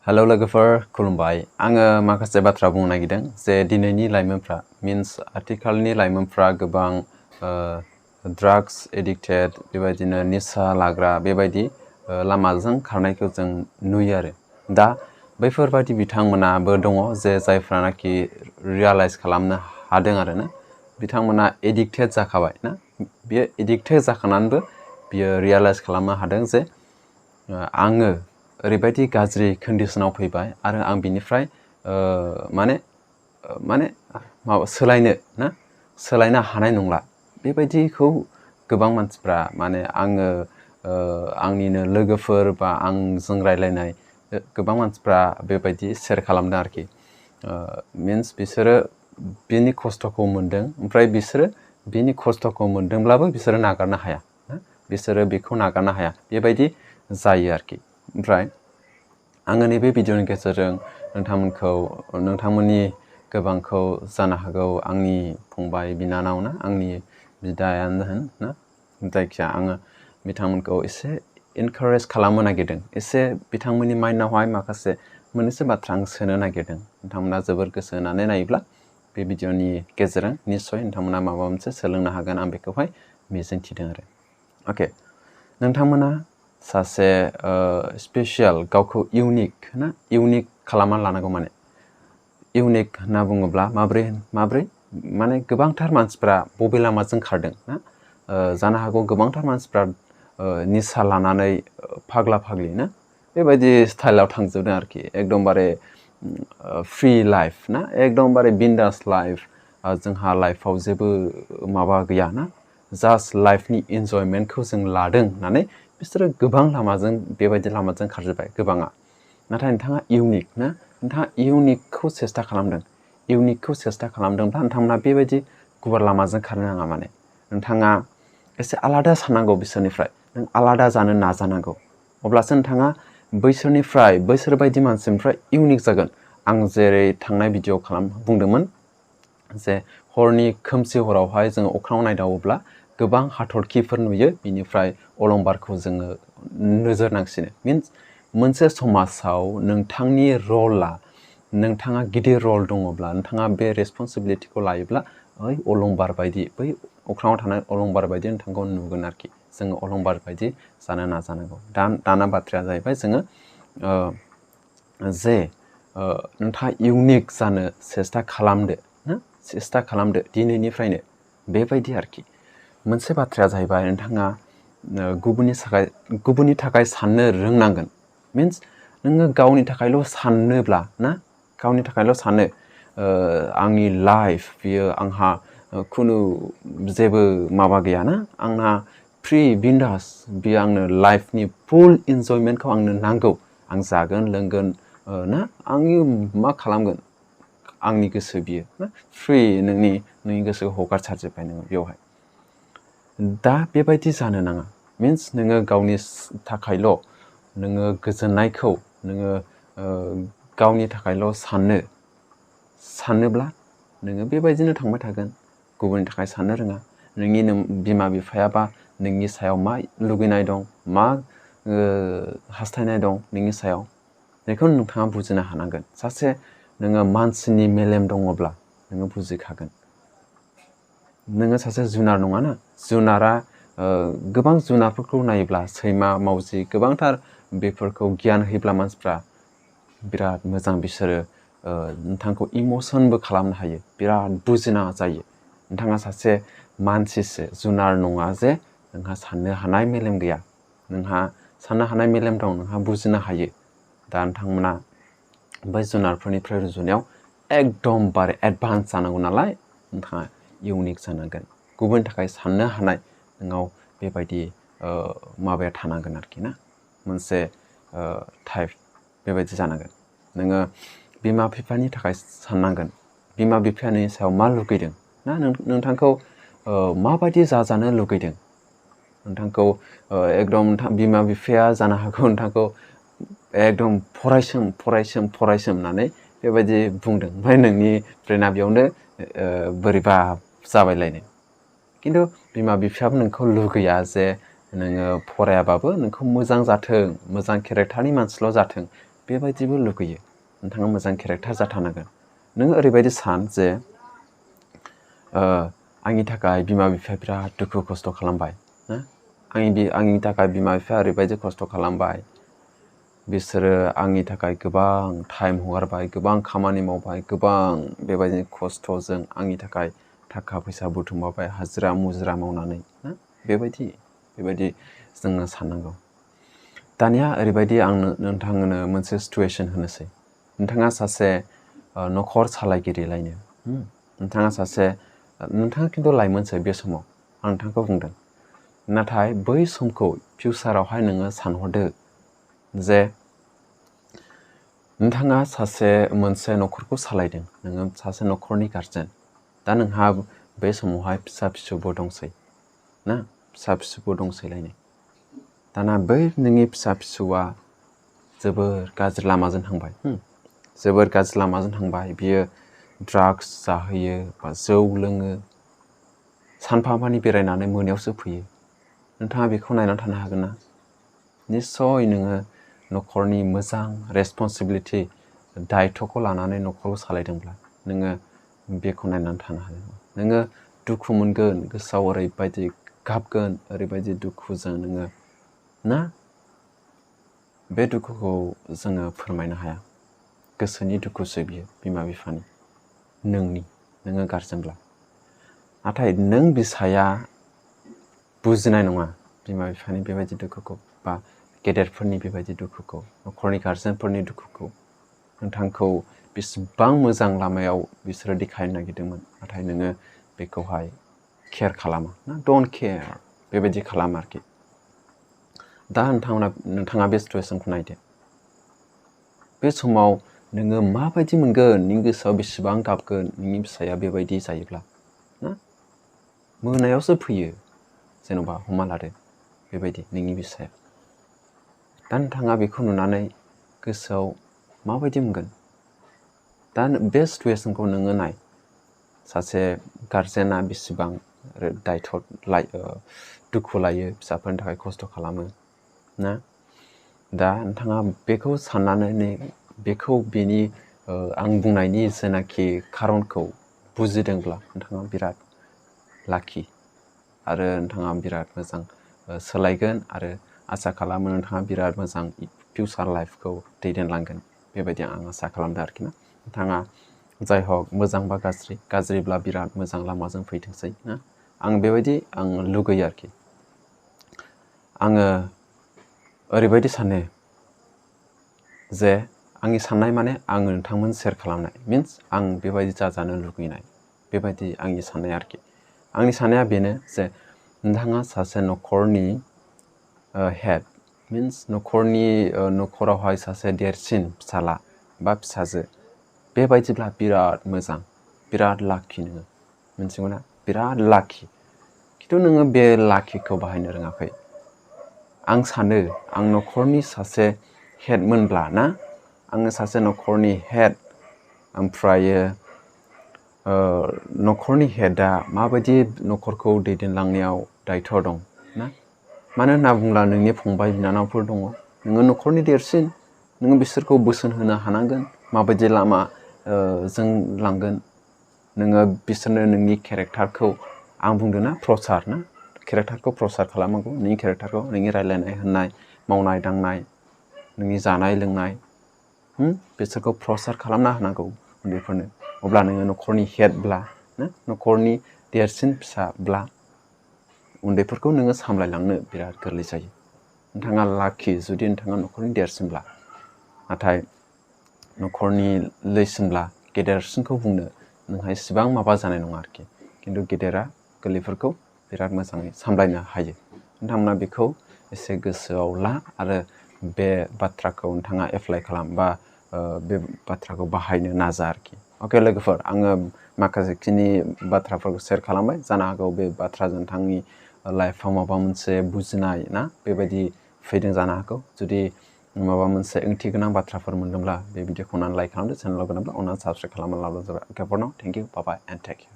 hello लोगोफोर खुलुमबाय आङो माखासे बाथ्रा बुंनो नागिरदों जे दिनैनि लाइमोनफ्रा मीन्स आथिखालनि लाइमोनफ्रा गोबां ड्राग्स एडिक्टेड बेबायदिनो निसा लाग्रा बेबायदि लामाजों खारनायखौ जों नुयो आरो दा बैफोरबायदि बिथांमोनाबो दङ जे जायफ्रानाखि रियलाइज खालामनो हादों आरो ना बिथांमोना एडिक्टेड जाखाबाय ना बियो एडिक्टेड जाखानानैबो बियो रियलाइज खालामनो हादों जे आङो ओरैबायदि गाज्रि कन्डिशनाव फैबाय आरो आं बिनिफ्राय माने सोलायनो हानाय नंला बेबायदिखौ गोबां मानसिफ्रा माने आङो आंनिनो लोगोफोर बा आंजों रायलायनाय गोबां मानसिफ्रा बेबायदि शेयार खालामदों आरोखि मीन्स बिसोरो बिनि खस्थ'खौ मोनदों ओमफ्राय बिसोरो बिनि खस्थ'खौ मोनदोंब्लाबो बिसोरो नागारनो हाया बिसोरो बेखौ नागारनो हाया बेबायदि जायो आरोखि ओमफ्राय आङो नैबे भिडिअनि गेजेरजों नोंथांमोननि गोबांखौ जानो हागौ आंनि फंबाय बिनानाव ना आंनि बिदायानो होन ना जायखिया आङो बिथांमोनखौ एसे इनकारेज खालामनो नागिरदों एसे बिथांमोननि माइन्डआवहाय माखासे मोननैसो बाथ्रा आं सोनो नागिरदों नोंथांमोना जोबोर गोसो होनानै नायोब्ला बे भिडिअनि गेजेरजों निस्सय नोंथांमोना माबा मोनसे सोलोंनो हागोन आं बेखौहाय मिजिंथिदों आरो अके नोंथांमोना सासे स्पेसियेल गावखौ इउनिक खालामना लानांगौ माने इउनिक होनना बुङोब्ला माब्रै माने गोबांथार मानसिफ्रा बबे लामाजों खारदों ना जानो हागौ गोबांथार मानसिफ्रा निसा लानानै फाग्ला फाग्लि ना बेबायदि स्टाइलाव थांजोबदों आरोखि एकदमबारे फ्रि लाइफ ना एकदमबारे बिन्दास लाइफ जोंहा लाइफआव जेबो माबा गैया ना जास्ट लाइफनि इन्जयमेन्टखौ जों लादों होननानै बिसोरो गोबां बेबायदि लामाजों खारजोब्बाय गोबाङा नाथाय नोंथाङा इउनिक ना नोंथाङा इउनिकखौ सेस्था खालामदों इउनिकखौ सेस्था खालामदोंब्ला नोंथांमोना बेबायदि गुवार लामाजों खारनो नाङा माने नोंथाङा एसे आलादा साननांगौ बिसोरनिफ्राय नों आलादा जानो नाजानांगौ अब्लासो नोंथाङा बैसोर बायदि मानसिनिफ्राय इउनिक जागोन आं जेरै थांनाय भिडिअ बुंदोंमोन जे हरनि खोमसि हरावहाय जोङो अख्राङाव नायदावोब्ला गोबां हाथरखिफोर नुयो बिनिफ्राय अलंबारखौ जोङो नोजोर नांसिनो मीन्स मोनसे समाजाव नोंथांनि रला नोंथाङा गिदिर रल दङब्ला नोंथाङा बे रेसपन्सिबिलिटिखौ लायोब्ला बै अलंबार बायदि बै अख्राङाव थानाय अलंबार बायदि नोंथांखौ नुगोन आरोखि जोङो अलंबार बायदि जानो नाजानांगौ दाना बाथ्राया जाहैबाय जोङो जे नोंथाङा इउनिक जानो सेस्था खालामदो दिनैनिफ्रायनो बेबायदि आरोखि मोनसे बाथ्राया जाहैबाय नोंथाङा गुबुननि थाखाय साननो रोंनांगोन मीन्स नोङो गावनि थाखायल' साननोब्ला ना गावनि थाखायल' सानो आंनि लाइफ बियो आंहा खुनु जेबो माबा गैया ना आंहा फ्रि बिन्दास बियो आंनो लाइफनि फुल इन्जयमेन्टखौ आंनो नांगौ आं जागोन लोंगोन ना आंनि मा खालामगोन आंनि गोसो बियो ना फ्रि नोंनि गोसोखौ हगारसारजोब्बाय नोङो बेवहाय दा बेबायदि जानो नाङा मीन्स नोङो गावनि थाखायल' नोङो गोजोननायखौ नोङो गावनि थाखायल' सानोब्ला नोङो बेबायदिनो थांबाय थागोन गुबुननि थाखाय साननो रोङा नोंनि बिमा बिफायाबा नोंनि सायाव मा लुगैनाय दं मा हास्थायनाय दं नोंनि सायाव बेखौ नोंथाङा बुजिनो हानांगोन सासे नोङो मानसिनि मेलेम दङब्ला नोङो बुजिखागोन नोङो सासे जुनार नङाना जुनारा गोबां जुनारफोरखौ नायोब्ला सैमा मावजि गोबांथार बेफोरखौ गियान होयोब्ला मानसिफ्रा बिराद मोजां बिसोरो नोंथांखौ इमोसनबो खालामनो हायो बिराद बुजिना जायो नोंथाङा सासे मानसिसो जुनार नङा जे नोंहा साननो हानाय मेलेम गैया नोंहा साननो हानाय मेलेम दं नोंहा बुजिनो हायो दा नोंथांमोना बै जुनारफोरनिफ्राय रुजुनायाव एकदमबारे एडभान्स जानांगौ नालाय नोंथाङा इउनिक जानांगोन गुबुननि थाखाय साननो हानाय नोंनाव बेबायदि माबाया थानांगोन आरोखि ना मोनसे टाइप बेबायदि जानांगोन नोङो बिमा बिफानि थाखाय साननांगोन बिमा बिफाया नोंनि सायाव मा लुगैदों ना नोंथांखौ माबायदि जाजानो लुगैदों नोंथांखौ एकदम बिमा बिफाया जानो हागौ नोंथांखौ एकदम फरायसोम होननानै बेबायदि बुंदों ओमफ्राय नोंनि ब्रेना बेयावनो बोरैबा जाबायलायनो खिन्थु बिमा बिफायाबो नोंखौ लुगैया जे नोङो फरायाबाबो नोंखौ मोजां जाथों मोजां केरेक्टारनि मानसिल' जाथों बेबायदिबो लुगैयो नोंथाङा मोजां केरेक्टार जाथारनांगोन नोङो ओरैबायदि सान जे आंनि थाखाय बिमा बिफाया बिराद दुखु खस्थ' खालामबाय ना आंनि थाखाय बिमा बिफाया ओरैबायदि खस्थ' खालामबाय बिसोरो आंनि थाखाय गोबां टाइम हगारबाय गोबां खामानि मावबाय गोबां बेबायदिनो खस्थ'जों आंनि थाखाय थाखा फैसा बुथुमबाय हाजिरा मुजिरा मावनानै ना बेबायदि जोङो साननांगौ दानिया ओरैबायदि आं नोंथांनो मोनसे सिटुएसन होनोसै नोंथाङा सासे न'खर सालायगिरिलायनो नोंथाङा खिन्थु लाइमोनसो बे समाव आं नोंथांखौ बुंदों नाथाय बै समखौ फिउचारावहाय नोङो सानहरदो जे नोंथाङा मोनसे न'खरखौ सालायदों नोङो सासे न'खरनि गारजेन दा नोंहा बे समावहाय फिसा फिसौबो दंसै ना फिसा फिसौबो दंसैलायनो दाना बै नोंनि फिसा फिसौआ जोबोर गाज्रि लामाजों थांबाय बियो ड्राग्स जाहैयो बा जौ लोङो सानफामानि बेरायनानै मोनायावसो फैयो नोंथाङा बेखौ नायनानै थानो हागोन ना निस्सय नोङो न'खरनि मोजां रेसपन्सिबिलिटि दायथ'खौ लानानै न'खरखौ सालायदोंब्ला नोङो बेखौ नायनानै थानो हानाय नङा नोङो दुखु मोनगोन गोसोआव ओरैबायदि गाबगोन ओरैबायदि दुखुजों नोङो ना बे दुखुखौ जोङो फोरमायनो हाया गोसोनि दुखुसो बियो बिमा बिफानि नोङो गारजेनब्ला नाथाय नों बिसाया बुजिनाय नङा बिमा बिफानि बेबायदि दुखुखौ बा गेदेरफोरनि बेबायदि दुखुखौ न'खरनि गारजेनफोरनि दुखुखौ नोंथांखौ बेसेबां मोजां लामायाव बिसोरो देखायनो नागिरदोंमोन नाथाय नोङो बेखौहाय केयार खालामा ना डन्ट केयार बेबायदि खालामा आरोखि दा नोंथाङा बे सिटुएसनखौ नायदो बे समाव नोङो माबायदि मोनगोन नोंनि गोसोआव बेसेबां गाबगोन नोंनि फिसाया बेबायदि जायोब्ला ना मोनायावसो फैयो जेन'बा हमना लादो बेबायदि नोंनि फिसाया दा नोंथाङा बेखौ नुनानै गोसोआव माबायदि मोनगोन दा बे सिटुएसनखौ नोङो नाय सासे गारजेना बेसेबां दायथ' दुखु लायो फिसाफोरनि थाखाय खस्थ' खालामो ना दा नोंथाङा बेखौ साननानै बेनि आं बुंनायनि जेनाखि खारनखौ बुजिदोंब्ला नोंथाङा बिराद लाखि आरो नोंथाङा बिराद मोजां सोलायगोन आरो आसा खालामो नोंथाङा बिराद मोजां फिउचार लाइफखौ दैदेनलांगोन बेबायदि आं आसा खालामदों आरोखि ना नोंथाङा जाय हक मोजांबा गाज्रिब्ला बिराद मोजां लामाजों फैथोंसै ना आं लुगैयो आरोखि आङो ओरैबायदि सानो जे आंनि साननाय माने आङो नोंथांमोन सेयार खालामनाय मिन्स आं बेबायदि जाजानो लुगैनाय बेबायदि आंनि साननाय आरोखि आंनि साननाया बेनो जे नोंथाङा सासे न'खरनि हेड मिन्स न'खरावहाय सासे देरसिन फिसाला बा फिसाजो बेबायदिब्ला बिराद मोजां बिराद लाखि नोङो मिन्थिगौना बिराद लाखि खिन्थु नोङो बे लाखिखौ बाहायनो रोङाखै आं सानो आं न'खरनि सासे हेडमोनब्ला ना आङो सासे न'खरनि हेड ओमफ्रायो न'खरनि हेडआ माबायदि न'खरखौ दैदेनलांनायाव दायथ' दं ना मानो होनना बुङोब्ला नोंनि फंबाय बिनानावफोर दङ नोङो न'खरनि देरसिन नोङो बिसोरखौ बोसोन होनो हानांगोन माबायदि लामा जों लांगोन नोङो बिसोरनो नोंनि केरेक्टारखौ आं बुंदों ना केरेक्टारखौ प्रसार खालामनांगौ नोंनि केरेक्टारखौ नोंनि रायज्लायनाय होननाय मावनाय दांनाय नोंनि जानाय लोंनाय बिसोरखौ प्रसार खालामना होनांगौ उन्दैफोरनो अब्ला नोङो न'खरनि हेडब्ला ना न'खरनि देरसिन फिसाब्ला उन्दैफोरखौ नोङो सामलायलांनो बिराद गोरलै जायो नोंथाङा लाखि जुदि नोंथाङा न'खरनि देरसिनब्ला नाथाय न'खरनि लैसिनब्ला गेदेरसिनखौ बुंनो नोंहा इसेबां माबा जानाय नङा आरोखि खिन्थु गेदेरा गोरलैफोरखौ बिराद मोजाङै सामलायनो हायो नोंथांमोना बेखौ एसे गोसोआव ला आरो बे बाथ्राखौ नोंथाङा एप्लाइ खालाम बा बे बाथ्राखौ बाहायनो नाजा आरोखि अके लोगोफोर आङो माखासेखिनि बाथ्राफोरखौ शेयार खालामबाय जानो हागौ बे बाथ्राजों नोंथांनि लाइफआव माबा मोनसे बुजिनाय ना बेबायदि फैदों जानो हागौ जुदि माबा मोनसे ओंथि गोनां बाथ्राफोर मोनदोंब्ला बे भिडिअखौ अननानै लाइक खालामदो चेनेलाव गोदानब्ला अननानै साबस्क्राइब खालामनानै लाब्लानो जाबाय okay for now thank you bye bye and take care